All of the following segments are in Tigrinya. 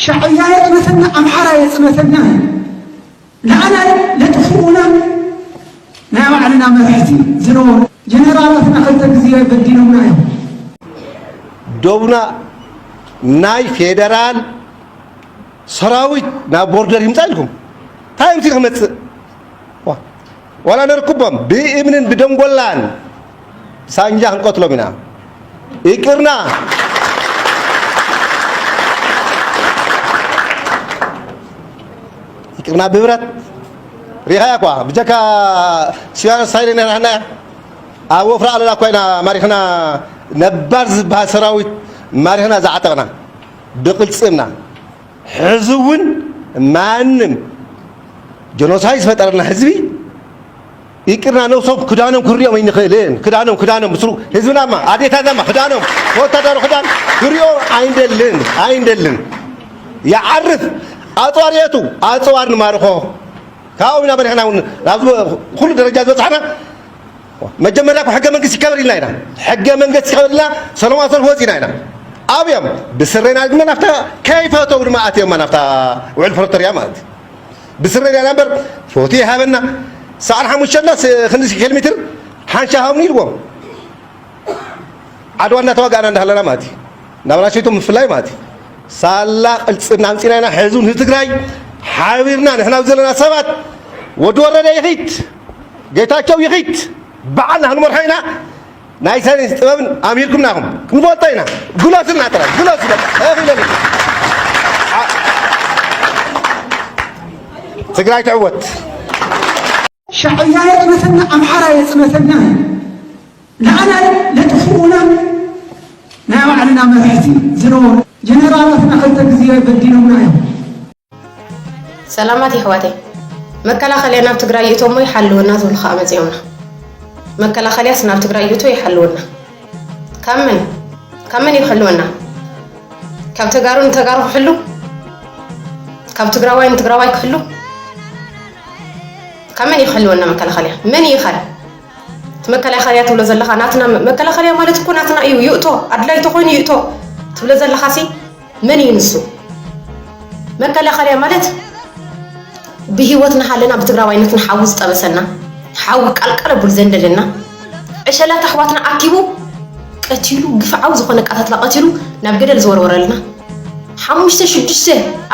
ሻዕብያ የጽነተና፣ ኣምሓራ የጽነተና፣ ንዓና ለጥፍኡና ናይ ባዕልና መራሕቲ ዝነበሩ ጀነራላትና ክልተ ግዜ በዲሎምና እዮም። ዶብና ናይ ፌደራል ሰራዊት ናብ ቦርደር ይምጻእ ኢልኩም እንታይ እዮም ክመጽእ ዋላ ነርክቦም ብእምንን ብደንጎላን ሳንጃ ክንቀትሎም ኢና። ይቅርና ይቅርና ብብረት ሪኻያ እኳ ብጀካ ስያኖስ ሃይለ ነርሃና ኣብ ወፍራ ኣለላ እኳ ኢና ማሪኽና ነባር ዝበሃል ሰራዊት ማሪኽና ዝዓጠቕና ብቅልጽምና ሕዚ እውን ማንም ጀኖሳይድ ዝፈጠረና ህዝቢ ይቅርና ነብሶም ክዳኖም ክሪኦም ኣይንኽእልን። ክዳኖም ክዳኖም ምስሩ ህዝብናማ ኣዴታትናማ ክዳኖም ወታደሩ ክዳን ክሪኦ ኣይንደልን ኣይንደልን። ይዓርፍ ኣፅዋር የቱ ኣፅዋር ንማርኾ ካብኡ ኢና በሪሕና እውን ናብ ኩሉ ደረጃ ዝበፅሓና መጀመርያ እኮ ሕገ መንግስቲ ይከበር ኢልና ኢና። ሕገ መንግስቲ ይከበር ኢልና ሰለማዊ ሰልፊ ወፂና ኢና። ኣብዮም ብስረና ድማ ናፍታ ከይፈተው ድማ ኣትዮም ናፍታ ውዕል ፕሪቶርያ ማለት እዩ። ብስረና ኢና እምበር ፎቶ ይሃበና ሰዓን ሓሙሽተ እና ክንዲ ኪሎ ሜትር ሓንሻ ሃብኒ ኢልዎም። ዓድዋ እናተዋጋእና እንዳሃለና ማለት እዩ። ናብ ራሸይቶም ምፍላይ ማለት እዩ። ሳላ ቅልፅምና ኣምፂና ኢና ሕዚ ንትግራይ ሓቢርና ንሕና ዘለና ሰባት ወዲ ወረደ ይኺድ ጌታቸው ይኺድ በዓልና ክንመርሖ ኢና። ናይ ሳይንስ ጥበብን ኣምሂርኩምና ኢኹም ክንፈልጦ ኢና። ግለሱልና ጥራይ ግለሱ በቃ እኺለሉ ትግራይ ትዕወት። ሻዕብያ የጽነተና፣ ኣምሓራ የጽነተና፣ ንዓና ለጥፍኡና ናይ ባዕልና መራሕቲ ዝነበሩ ጀነራላትና ክልተ ግዜ በዲሎምና እዮም። ሰላማት የሕዋተይ፣ መከላኸልያ ናብ ትግራይ ይእቶ እሞ ይሓልወና ዝብሉ ከዓ መፂኦምና። መከላኸልያስ ናብ ትግራይ ይእቶ ይሓልወና። ካብ መን ካብ መን እዩ ክሕልወና? ካብ ተጋሩ ንተጋሩ ክሕሉ? ካብ ትግራዋይ ንትግራዋይ ክሕሉ? ካብ መን እዩ ክሕልወና መከላኸልያ? መን እዩ ይኻል? እቲ መከላኸልያ ትብሎ ዘለኻ ናትና መ- መከላኸልያ ማለት እኮ ናትና እዩ። ይእቶ ኣድላይ ተኾይኑ ይእቶ ትብሎ ዘለኻሲ መን እዩ ንሱ? መከላኸልያ ማለት ብህይወት እናሃለና ብትግራዋይነትና ሓዊ ዝጠበሰና ሓዊ ቃልቃል ኣቡሉ ዘንደደና ዕሸላት ኣሕዋትና ኣኪቡ ቀቲሉ ግፍዓዊ ዝኾነ ኣቃታትላ ቀቲሉ ናብ ገደል ዝወርወረልና ሓሙሽተ ሽዱሽተ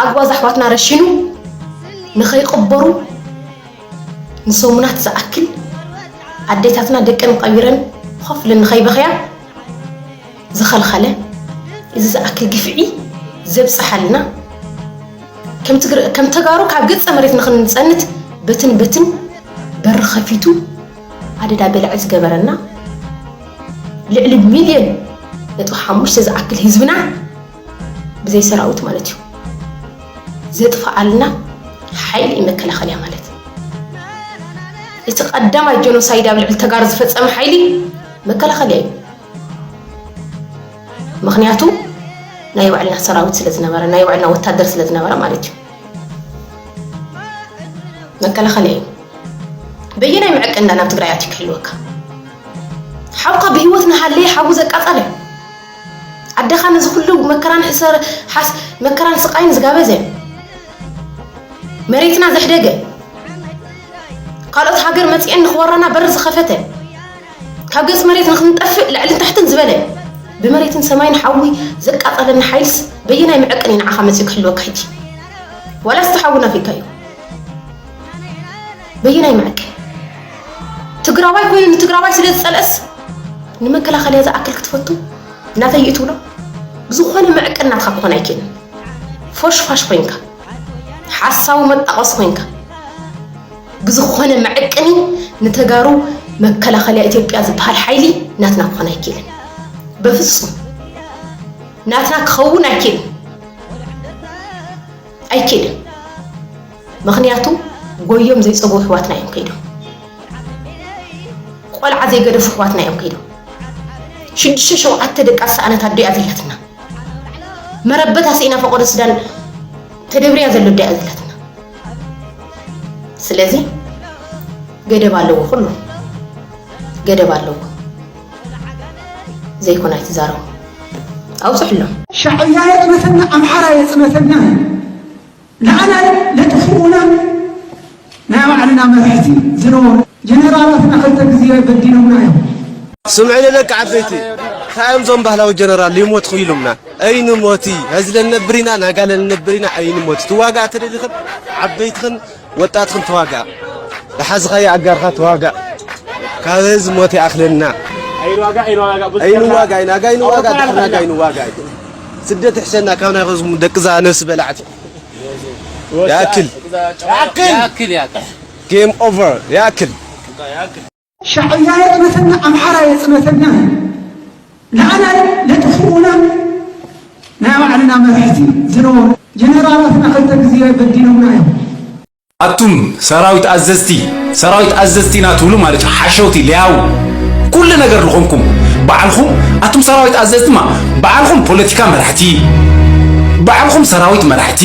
ኣግባዝ ኣሕዋትና ረሺኑ ንኸይቕበሩ ንሰሙናት ዝኣክል ኣዴታትና ደቀን ቀቢረን ኮፍ ኢለን ንኸይበኽያ ዝኸልኸለ እዚ ዝኣክል ግፍዒ ዘብፀሓልና ከም ትግረ- ከም ተጋሩ ካብ ገፀ መሬት ንኽንፀንት በትን በትን በሪ ኸፊቱ ኣደዳ በላዒ ዝገበረና ልዕሊ ሚልዮን ነጥቢ ሓሙሽተ ዝኣክል ህዝብና ብዘይ ሰራዊት ማለት እዩ ዘጥፍኣልና ሓይሊ እዩ መከላኸልያ ማለት። እቲ ቀዳማይ ጀኖሳይድ ኣብ ልዕሊ ተጋሩ ዝፈፀመ ሓይሊ መከላኸልያ እዩ። ምኽንያቱ ናይ ባዕልና ሰራዊት ስለ ዝነበረ፣ ናይ ባዕልና ወታደር ስለ ዝነበረ ማለት እዩ። መከላኸልያ እዩ። በየናይ መዐቀንዳ ናብ ትግራይ ኣትዩ ክሕልወካ? ሓውካ ብህይወት እናሃለየ ሓዊ ዘቃጸለ ኣደኻ ነዚ ኩሉ መከራን ሕሰር ሓስ መከራን ስቃይን ዝጋበዘ መሬትና ዘሕደገ ካልኦት ሃገር መጺኤን ንኽወራና በር ዝኸፈተ ካብ ገጽ መሬት ንኽንጠፍእ ልዕልን ታሕትን ዝበለ ብመሬትን ሰማይን ሓዊ ዘቃጸለና ሓይልስ በየናይ መዐቀኒ ንዓኻ መጺኡ ክሕልወካ ሕጂ ዋላስ እቲ ሓዊ ናፊካ እዩ በየናይ መዐቀ ትግራዋይ ኮይኑ ንትግራዋይ ስለ ዝጸልእስ ንመከላኸልያ ዝኣክል ክትፈቱ እናተይ እዩ ትብሎ ብዝኾነ መዐቀን ናትካ ክኾን ኣይክእልን ፎሽፋሽ ኮይንካ ሓሳዊ መጣቆስ ኮይንካ ብዝኾነ መዐቀኒ ንተጋሩ መከላኸልያ ኢትዮጵያ ዝበሃል ሓይሊ ናትና ክኾን ኣይክእልን በፍጹም ናትና ክኸውን ኣይክእልን ኣይክእልን ምኽንያቱ ጎዮም ዘይፀጉ ኣሕዋትና እዮም ከይዶም ቆልዓ ዘይገደፉ ኣሕዋትና እዮም ከይዶም ሽዱሽተ ሸውዓተ ደቂ ኣሰኣነት ኣዶ እያ ዘለትና መረበት ኣስኢና ፈቆዶ ሱዳን ተደብርያ ዘሎ ኣዶ እያ ዘለትና ስለዚ ገደብ ኣለዎ ኩሉ ገደብ ኣለዎ ዘይኮነ ኣይትዛረቡ ኣውፅሕሎም። ሻዕብያ የፅነተና፣ ኣምሓራ የፅነተና፣ ንዓና ለጥፍኡና ናይ ባዕልና መራሕቲ ዝነበሩ ጀነራላትና ክልተ ግዜ በዲሎምና እዮም። ስምዑኒ ደቂ ዓበይቲ፣ እንታይ እዮም እዞም ባህላዊ ጀነራል ይሞትኹ ኢሉምና? ኣይንሞቲ፣ ሀዝለ ንነብር ኢና፣ ናጋለ ንነብር ኢና፣ ኣይንሞቲ። ትዋጋእ ተደሊኽን ዓበይትኽን ወጣትኽን ተዋጋእ። ዝሓዝኻዮ ኣጋርኻ ተዋጋእ። ካብ ህዝቢ ሞት ይኣኽለና። ኣይንዋጋእ፣ ኣይንዋጋእ፣ ብዙሕ ኣይንዋጋእ፣ ናጋ ኣይንዋጋእ፣ ድሕሪ ናጋ ኣይንዋጋእ። ስደት ይሕሸና ካብ ናይ ኸዝሙ ደቅዛ ነብሲ በላዕቲ። ይኣክል። ይኣክል። ይኣክል፣ ይኣክል። Game over። ይኣክል። ሻዕብያ የፅነተና፣ ኣምሓራ የፅነተና፣ ንዓና ለጥፍኡና ናይ ባዕልና መራሕቲ ዝነበሩ ጀነራላትና ክልተ ግዜ በዲሎምና እዮም። ኣቱም ሰራዊት ኣዘዝቲ፣ ሰራዊት ኣዘዝቲ ኢና ትብሉ ማለት እዩ። ሓሸውቲ፣ ሊያው፣ ኩሉ ነገር ዝኾንኩም ባዕልኹም፣ ኣቱም ሰራዊት ኣዘዝቲ ማ፣ ባዕልኹም ፖለቲካ መራሕቲ፣ ባዕልኹም ሰራዊት መራሕቲ፣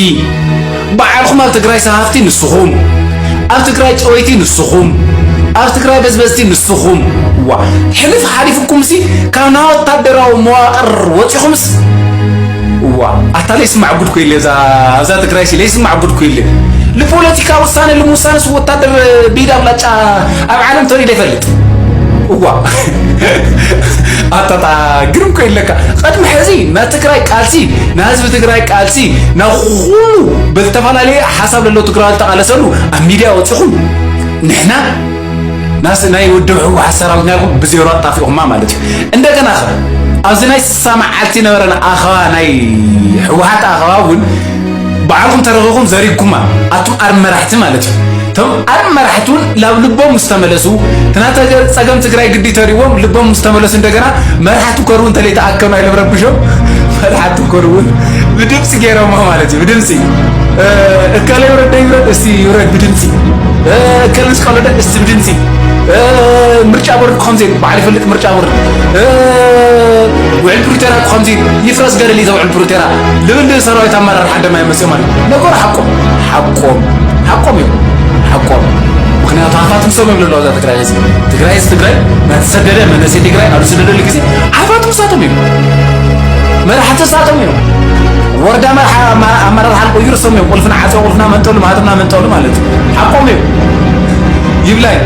ባዕልኹም ኣብ ትግራይ ሰሃፍቲ ንስኹም፣ ኣብ ትግራይ ጨወይቲ ንስኹም፣ ኣብ ትግራይ በዝበዝቲ ንስኹም። ዋ፣ ሕልፍ ሓሊፍኩምሲ ካብ ናይ ወታደራዊ መዋቕር ወፂኹምስ፣ ዋ፣ ኣታ ለይስማዕ ጉድ ኮይለ፣ እዛ፣ ኣብዛ ትግራይ ሲ ለይስማዕ ጉድ ኮይለ። ልፖለቲካ ውሳነ ልምውሳነስ ወታደር ብኢድ ኣብላጫ ኣብ ዓለም ተሪዶ ይፈልጥ። እዋ፣ ኣታታ ግርም ኮይለካ። ቅድሚ ሕዚ ናይ ትግራይ ቃልሲ፣ ናይ ህዝቢ ትግራይ ቃልሲ፣ ናይ ኩሉ ብዝተፈላለየ ሓሳብ ለለዉ ትግራዋይ ዝተቓለሰሉ ኣብ ሚድያ ወፂኹም፣ ንሕና ናስ-፣ ናይ ውድብ ህወሓት ሰራዊት ናይኹም ብዜሮ ኣጣፊኹማ ማለት እዩ። እንደገና ኸ ኣብዚ ናይ ስሳ መዓልቲ ነበረና ኣኸባ፣ ናይ ህወሓት ኣኸባ እውን ባዕልኹም ተረኺኹም ዘሪግኩማ፣ ኣቱም ኣርም መራሕቲ ማለት እዩ። እቶም ኣርም መራሕቲ እውን ላብ ልቦም ምስ ተመለሱ፣ እቲ ናተ ጸገም ትግራይ ግዲ ተሪዎም ልቦም ምስ ተመለሱ፣ እንደገና መራሕቲ ኮርቡ እንተለይ ተኣከኑ ኣይለም ረብሾም፣ መራሕቲ ኮርቡ እውን ብድምፂ ገይሮሞ ማለት እዩ። ብድምፂ፣ እ፣ እከለ ይውረድ ይውረድ፣ እስቲ ይውረድ ብድምፂ። እ፣ እከለ ምስ ቀለደ እስቲ ብድምፂ። እ፣ ምርጫ ቦርድ ክኾን ዘይብል፣ ባዕሉ ይፈልጥ ምርጫ ቦርድ። እ፣ ውዕል ፕሪቶርያ ክኾን ዘይብል፣ ይፍረስ ገደል እዩ ዘውዕል ፕሪቶርያ። ልብል ሰራዊት ኣመራርሓ ደማ ይመፅእ ማለት እዩ። ነገሩ ሓቆም፣ ሓቆም፣ ሓቆም እዮም። ሓቆም። ምኽንያቱ ሃፋትም ሰው እዮም ለለዉ እዛ ትግራይ ህዝቢ። ትግራይ ህዝቢ ትግራይ፣ ናተሰደደ መንእሰይ ትግራይ ኣብ ዝስደደሉ ግዜ ሃፋትም ሳቶም እዮም። መራሕቲ ሳቶም እዮም። ወረዳ መርሓ-፣ ኣማ-፣ ኣመራርሓ ልቆይሩ ሰም እዮም። ቁልፍና ዓፀው፣ ቁልፍና መንጠሉ፣ ማህተምና መንጠሉ ማለት እዩ። ሓቆም እዮም። ይብላኝ፣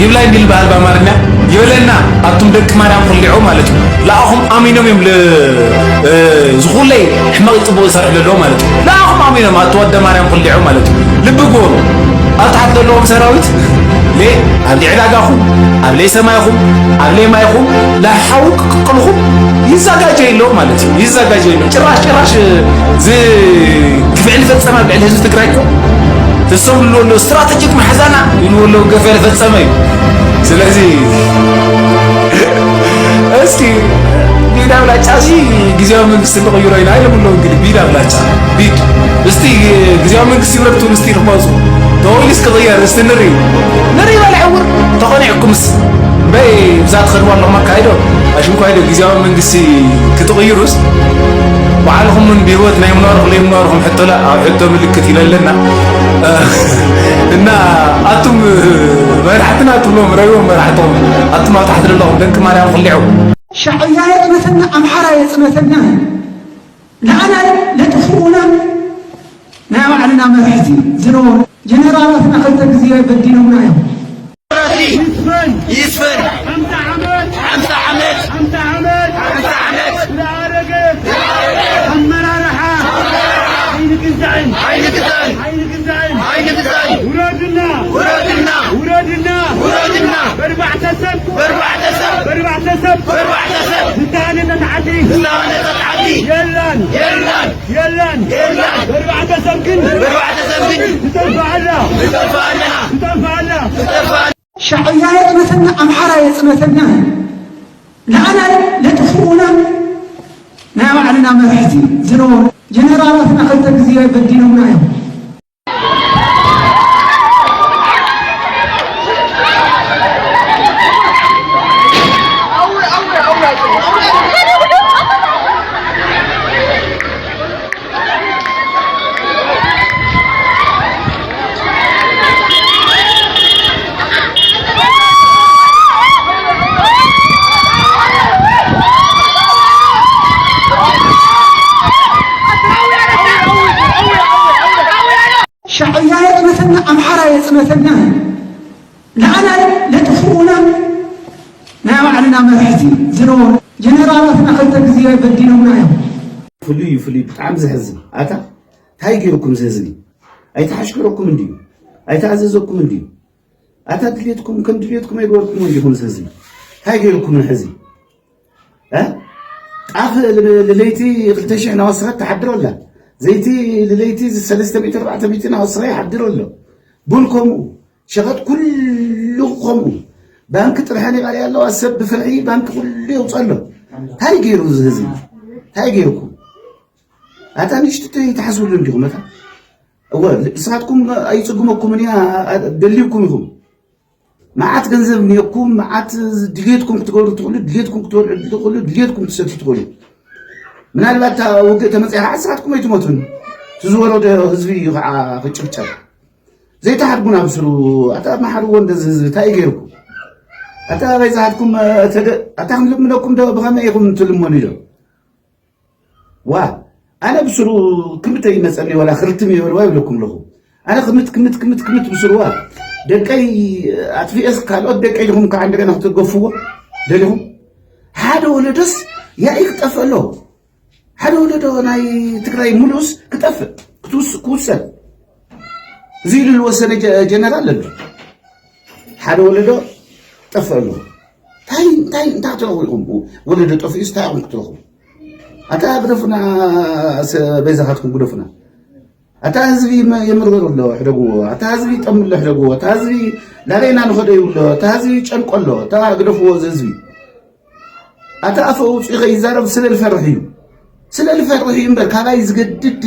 ይብላኝ እንዲል በሃል በአማርኛ፣ ይበለና ኣቱም ደቂ ማርያም ኩሊዑ ማለት እዩ። ለኣኹም ኣሚኖም እዮም ል-፣ እ፣ ዝኹለይ ሕመቕ ይፅቡቕ ይሰርሕ ለለዎ ማለት እዩ። ለኣኹም ኣሚኖም ኣቱ ወደ ማርያም ኩሊዑ ማለት እዩ። ልቢ ግበሩ። ኣብ ታሕቲ ዘለዎም ሰራዊት ሌ ኣብ ሌ ዕዳጋኹም፣ ኣብ ሌ ሰማይኹም፣ ኣብ ሌ ማይኹም፣ ላሓዊ ክቅቅልኹም ይዘጋጀ የለዎ ማለት እዩ። ይዘጋጀ የለዎ። ጭራሽ፣ ጭራሽ ዝ-፣ ግፍዒ ልፈጸመ ኣብ ልዕሊ ህዝቢ ትግራይ እኮ ተሰምሉ ኣለዉ። ስትራተጂክ መሓዛና ይብሉ ኣለዉ። ግፍዒ ልፈጸመ እዩ። ስለዚ እስኪ ቢድ ኣብላጫ እዚ ግዜያዊ መንግስቲ ንቕይሮ ኢና ኢሎም ኣለዉ። እንግዲህ ቢድ ኣብላጫ ቢድ እስቲ ግዜያዊ መንግስቲ ይውረድ ትብሉ እስቲ ንኽመፁ ተወይልስ ክቕየር እስቲ ንርኢ ንርኢ በለ ዕውር ተቐኒዕኩምስ እምበይ ብዛ ትኸድዋ ኣለኹም ኣካይዶ ኣሽንኳይዶ ግዜያዊ መንግስቲ ክትቕይሩስ ባዕልኹም እውን ብህይወት ናይ ምንባርኹም ለይምንባርኹም ሕቶላ ኣብ ሕቶ ምልክት ኢለ ኣለና እና ኣቱም መራሕትና ትብሎም ረብዎም መራሕቶም ኣቱም ኣብ ታሕቲ ዘለኹም ደቂ ማርያም ክልዑ ሻዕብያ የፅነተና ኣምሓራ የፅነተና ንዓና ለጥፍኡና ናይ ባዕልና መራሕቲ ዝነበሩ ጀነራላትና ክልተ ግዜ በዲሎምና እዮም። ይስፈን! ሓምሳ ዓመት! ሓምሳ ዓመት! ሓምሳ ዓመት! ሓምሳ ዓመት! ዝኣረገ ኣመራርሓ ኣይንግዛእን! ኣይንግዛእን! ኣይንግዛእን! ኣይንግዛእን! ውረድና! ውረድና! ውረድና! ውረድና! በርባዕተ ሰብ! በርባዕተ ሰብ! በርባዕተ ሰብ! በርባዕተ ሰብ! ዝተሃነጸት ዓዲ! ዝተሃነጸት ዓዲ! የላን! የላን! የላን! የላን! በርባዕተ ሰብ ግን! በርባዕተ ሰብ ግን! ትጠፍእ ኣላ! ትጠፍእ ኣላ! ትጠፍእ ኣላ! ትጠፍእ ኣላ! ሻዕብያ የፅነተና ኣምሓራ የፅነተና ንዓና ለጥፍኡና ናይ ባዕልና መራሕቲ ዝነበሩ ጀነራላትና ክልተ ግዜ በዲሎምና እዮም። ሻዕብያ የጽነተና፣ ኣምሓራ የጽነተና፣ ንዓና ለጥፍኡና ናይ ባዕልና መራሕቲ ዝነበሩ ጀነራላትና ክልተ ግዜ በዲሎምና እዮም። ፍሉይ እዩ፣ ፍሉይ፣ ብጣዕሚ ዘሕዝን። ኣታ እንታይ ገይርኩም እዚ ህዝቢ? ኣይተሓሽከረኩም እንድዩ? ኣይተኣዘዘኩም እንድዩ? ኣታ ድልየትኩም ከም ድልየትኩም ኣይገበርኩም እንዲኹም እዚ ህዝቢ? እንታይ ገይርኩም ንሕዚ? እ? ጣፍ ል-፣ ልለይቲ ክልተ ሽሕ እናወሰኸት ትሓድር ኣላ። ዘይቲ ልለይቲ ሰለስተ ሚእቲ ኣርባዕተ ሚእቲ እናወሰኸ ይሓድር ኣሎ። ቡን ከምኡ፣ ሸቐጥ ኩሉ ከምኡ። ባንኪ ጥርሐን ይቐርያ ኣለዋ። ሰብ ብፍርሒ ባንኪ ኩሉ የውፅእ ኣሎ። እንታይ ገይሩ እዚ ህዝቢ? እንታይ ገይርኩም? ኣታ ንእሽቶ ተይትሓስብሉ እንዲኹም ኣታ። እወ፣ ንስኻትኩም ኣይጽግመኩምን እያ፣ ደልዩኩም ኢኹም። መዓት ገንዘብ እኒኦኩም፣ መዓት ድልየትኩም ክትገብሩ ትኽእሉ፣ ድልየትኩም ክትበልዑ ትኽእሉ፣ ድልየትኩም ትሰትዩ ትኽእሉ። ምናልባት እታ ውግእ ተመጺኣ ንስኻትኩም ኣይትሞቱን። እቲ ዝወረደ ህዝቢ እዩ ከዓ ክጭፍጨፍ። ዘይተሓድጉና ብስሩ፣ ኣታ መሓርዎ እንደዚ ህዝቢ እንታይ ገይርኩም? ኣታ ኣበይ ዝሃድኩም፣ ተደ-፣ ኣታ ክንልምነኩም ዶ ብኸመይ ኢኹም ትልመኑ ኢሎም? ዋ፣ ኣነ ብስሩ ክምተ ይመጸኒ፣ ዋላ ክርትም ይበልዋ ይብለኩም ኣለኹ። ኣነ ክምት፣ ክምት፣ ክምት፣ ክምት ብስሩዋ ደቀይ ኣጥፊኤስ ካልኦት ደቀይ ዲኹም ከዓ እንደገና ክትገፍዎ ደሊኹም? ሓደ ወለዶስ ያኢ ክጠፍእ ኣሎ። ሓደ ወለዶ ናይ ትግራይ ሙሉእስ ክጠፍእ፣ ክትውስ-፣ ክውሰን። እዚ ኢሉ ዝወሰነ ጀ-፣ ጀነራል ኣሎ። ሓደ ወለዶ ጠፍእ ኣሎ። እንታይ፣ እንታይ፣ እንታይ ክትረኽቡ ኢኹም? ወለዶ ጠፍኡስ እንታይ ኢኹም ክትረኽቡ? ኣታ ግደፉና፣ ስ-፣ በይዛኻትኩም ግደፉና። ኣታ ህዝቢ የመ-፣ የምርር ኣሎ፣ ሕደግዎ። ኣታ ህዝቢ ይጠም ኣሎ፣ ሕደግዎ። ኣታ ህዝቢ ላበይና ንኸዶ ይብሎ፣ ኣታ ህዝቢ ይጨንቆ ኣሎ። ኣታ ግደፍዎ እዚ ህዝቢ። ኣታ ኣፈ ኣውፂኡ ከይዛረብ ስለ ልፈርሕ እዩ። ስለ ልፈርሕ እዩ እምበር፣ ካባይ ዝገድድ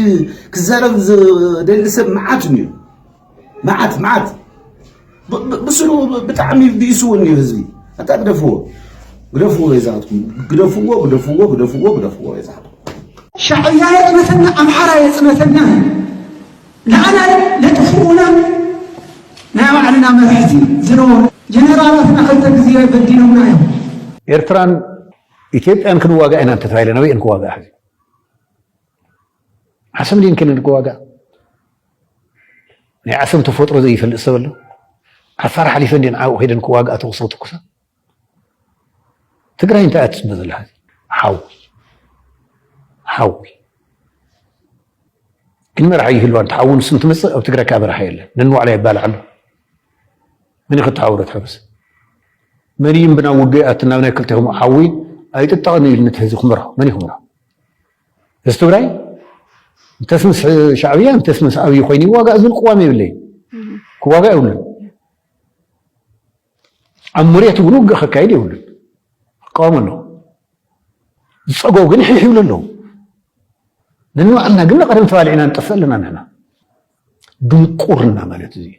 ክዛረብ ዝደሊ ሰብ መዓት እዩ። መዓት፣ መዓት። ብ-፣ ብ-፣ ብስሩ ብ-፣ ብጣዕሚ ቢእስዎ እኒኦ ህዝቢ። ኣታ ግደፍዎ። ግደፍዎ በይዛትኩም። ግደፍዎ፣ ግደፍዎ፣ ግደፍዎ፣ ግደፍዎ በይዛትኩም። ሻዕብያ የጽነተና፣ ኣምሓራ የጽነተና፣ ንዓና ለጥፍኡና ናይ ባዕልና መራሕቲ ዝነበሩ ጀነራላትና ክልተ ግዜ በዲሎምና እዮም። ኤርትራን ኢትዮጵያን ክንዋጋእ ኢና እንተተባሂለ፣ ናበይ እየን ክዋጋእ ሕዚ? ዓሰብ ድየን ከይደን ክዋጋእ? ናይ ዓሰብ ተፈጥሮ ዘይፈልጥ ሰብ ኣሎ? ዓፋር ሓሊፈን ድየን ዓኡ ከይደን ክዋጋእ ተኹሲ ክትኩሳ? ትግራይ እንታይ እያ ትጽበ ዘላ ሕዚ? ሓዊ። ሓዊ። ግን መራሒ ይህልዋ፣ እንተ ሓዊ ንሱ እንትመጽእ ኣብ ትግራይ ከዓ መራሒ የለን። ነንባዕሉ ይባላዕ ኣሎ። መን እዩ ከተሓውሮ ትሕብስ? መን እዩ እምብና ውግእ ኣትና ናይ ክልቴኹም ሓዊ ኣይጥጠቕን ኢሉ ነቲ ህዝቢ ክመርሖ? መን እዩ ክመርሖ? ህዝቢ ትግራይ እንተስ ምስ ሻዕብያ፣ እንተስ ምስ ኣብይ ኮይኑ ይዋጋእ ዝብል ቅዋም የብለይን። ክዋጋእ የብሉን። ኣብ መሬት እውን ውግእ ከካይድ የብሉን። ክቃወም ኣለዎ። ዝጸገው ግን ሕሕ ይብሉ ኣለዉ። ንንባዕልና ግን ንቐደም ተባሊዕና ንጠፍእ ኣለና ንሕና። ድንቁርና ማለት እዚ እዩ።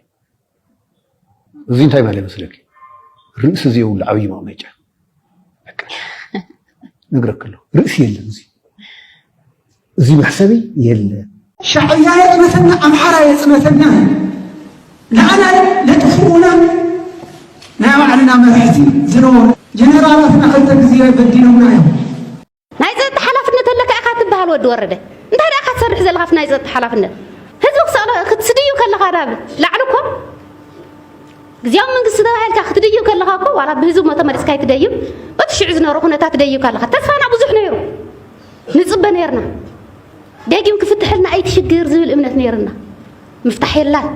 እዚ እንታይ ማለት ይመስለኪ? ርእሲ ዘይብሉ ዓብዪ መቕመጫ። በቃ። ነግረኪ ኣለኹ። ርእሲ የለን እዚ። እዚ መሕሰቢ የለን። ሻዕብያ የጽነተና፣ ኣምሓራ የጽነተና፣ ንዓና ለጥፍኡና ናይ ባዕልና መራሕቲ ዝነበሩ ጀነራላትና ክልተ ግዜ በዲሎምና እዮም። ናይ ጸጥታ ሓላፍነት ኣለካ ኢኻ ትበሃል ወዲ ወረደ። እንታይ ደኣ ኢኻ ትሰርሕ ዘለኻ ኣብቲ ናይ ጸጥታ ሓላፍነት? ህዝቢ ክሰቕለ-፣ ክትድዩ ከለኻ ናብ ላዕሊ እኮ ግዝያዊ መንግስቲ ተባሂልካ ክትድዩ ከለኻ እኮ ዋላ ብህዝቢ ሞ ተመሊስካ ኣይትደይብ፣ በቲ ሽዑ ዝነበረ ኩነታት ትደይብ ከለኻ ተስፋና ብዙሕ ነይሩ። ንጽበ ነይርና። ደጊም ክፍትሐልና ኣይትሽግር ዝብል እምነት ነይርና። ምፍታሕ የላን።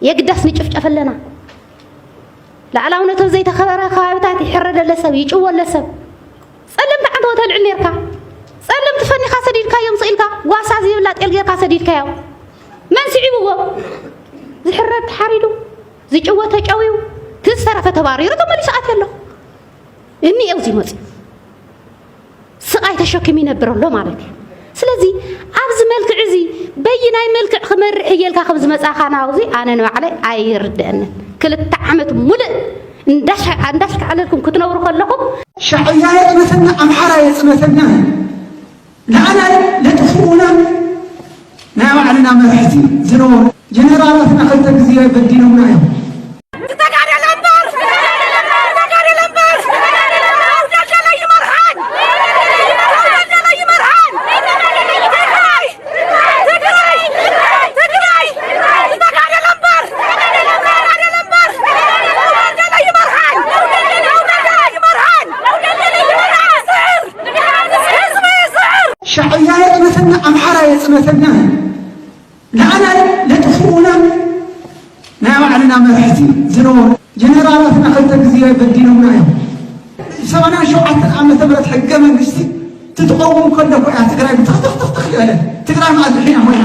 የግዳስ ንጭፍጨፍ ኣለና። ላዕላውነቱ ኣብ ዘይተኸበረ ከባቢታት ይሕረደለ ሰብ፣ ይጭወለ ሰብ። ጸለምቲ ዓንተቦ ተልዕል ነይርካ። ጸለምቲ ፈኒኻ ሰዲድካዮም ስኢልካ፣ ጓሳ ዝብላ ጤል ጌርካ ሰዲድካዮ። መን ስዒብዎ? ዝሕረድ ተሓሪዱ፣ ዝጭወ ተጨውዩ፣ እቲ ዝተረፈ ተባሪሩ ተመሊሱ ኣትዩ ኣሎ። እኒኤው እዚ መፅዩ። ስቓይ ተሸኪሙ ይነብር ኣሎ ማለት እዩ። ስለዚ ኣብዚ መልክዕ እዚ በይናይ መልክዕ ክመርሕ እየ ኢልካ ከም ዝመፃኻ ናብዚ ኣነ ንባዕለይ ኣይርድአንን። ክልተ ዓመት ሙሉእ እንዳሽ-፣ እንዳሽካዕለልኩም ክትነብሩ ከለኹም ሻዕብያ የፅነተና፣ ኣምሓራ የፅነተና፣ ንዓና ለጥፍኡና ናይ ባዕልና መራሕቲ ዝነበሩ ጀነራላትና ክልተ ግዜ በዲሎምና እዮም። ተጋደለ እምበር! ተጋደለ እምበር! ተጋደለ ይመርሓን! ተጋደለ ይመርሓን! ትግራይ! ትግራይ! ትግራይ! ኣምሓራ የፅነተና፣ ንዓና ለጥፍኡና ናይ ባዕልና መራሕቲ ዝነበሩ ጀነራላትና ክልተ ግዜ በዲሎምና እዮም። ሰማንያን ሸውዓተን ዓመተ ምህረት ሕገ መንግስቲ ትትቐውም ከሎ እኮ እያ ትግራይ ብትኽትኽትኽትኽ ዝበለ። ትግራይ ማለት ድሒና ኮይና